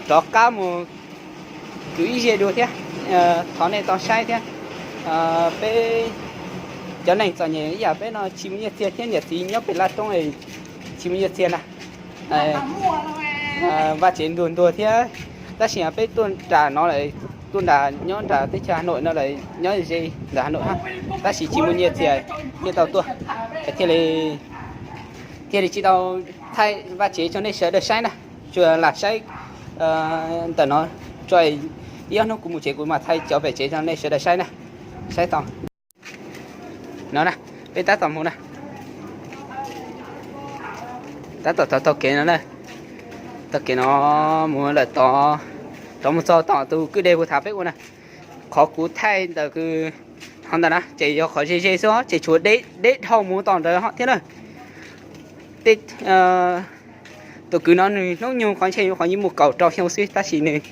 Rov qab mus kwv ib zej dua thiab, thov nej tau saib thiab. Peb cov neeg txom nyem ib yam peb no tsis muaj nyiaj txiag thiab, niam txiv nyob pem laj roob tsis muaj nyiaj txiag na. Vaj tsev ntuag ntuag thiab, tab sis peb tuaj nram no lawm, tuaj nram nyob nram teb chaws Hà Nội no lawm, nyob ze ntawm Hà Nội hab, tab sis tsis muaj nyiaj txiag thiaj tau tuaj, thiaj li, thiaj li tsis tau thaij vaj tsev rau nej sawv daws saib na. Tsuas lam saib ntawm no tso, ib ob hnub kuv mus tsev kuv mam thaij cov pem tsev rau nej sawv daws saib na, saib tau. No na, peb tab tom mus na, tab tom taug kev no na, taug kev no mus lawm tod, rov mus txog tom tus kwj deg puag thaum peb ua na. Qhov kuv thaij ntawm kws hov ntawm na ces yog qhov ze ze xwb, ces tshuav deb dhau mus tom ntawd thiab na. Tej tus kwv no nws hnub nyoog qhov ntshe qhov yeej muaj kaum rau xyoo xwb, tab sis nws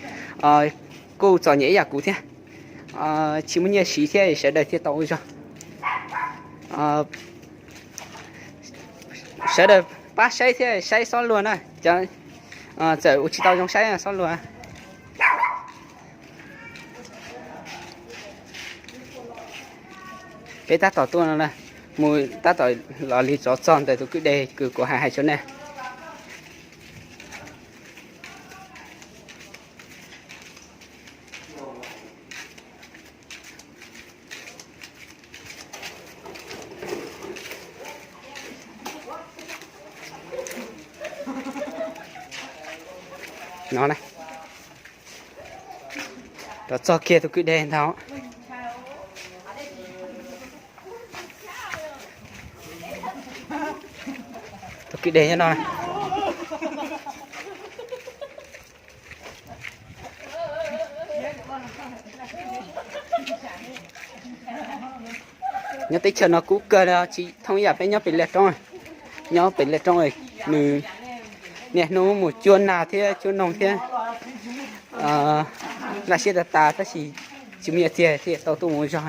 kuj txom nyem ib yam kuv thiab, tsis muaj nyiaj siv thiab, sawv daws thiaj tau ua zog. Sawv daws pab saib thiab, saib xob luag na, txawm ua tsis tau zoo saib xob luag. Peb tab tom tuaj no na, mus tab tom los li rov txog ntawm tus kwj deg kws kuv hais hais rau nej. No na, rov txog kiag tus kwj deg ntag. Tus kwj deg nyob no. Nyob teb chaws no kub kawg li, tsis thooj ib yam peb nyob pem liaj roob. Nyob pem liaj roob nws niaj hnub mus cuab nag thiab cuab noog thiab, laj siab tas tas, tab sis tsis muaj nyiaj txiag thiaj tau tuaj mus ua zog.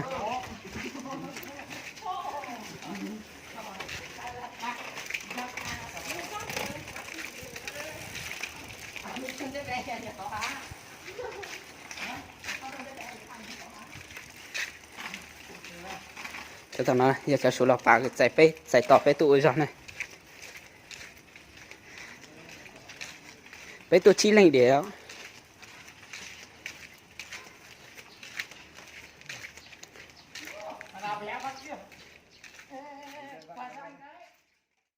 Cov tom no yog cov Suav los pab txais peb, txais tos peb tuaj ua zog na. Peb tuaj tsib leeg diam.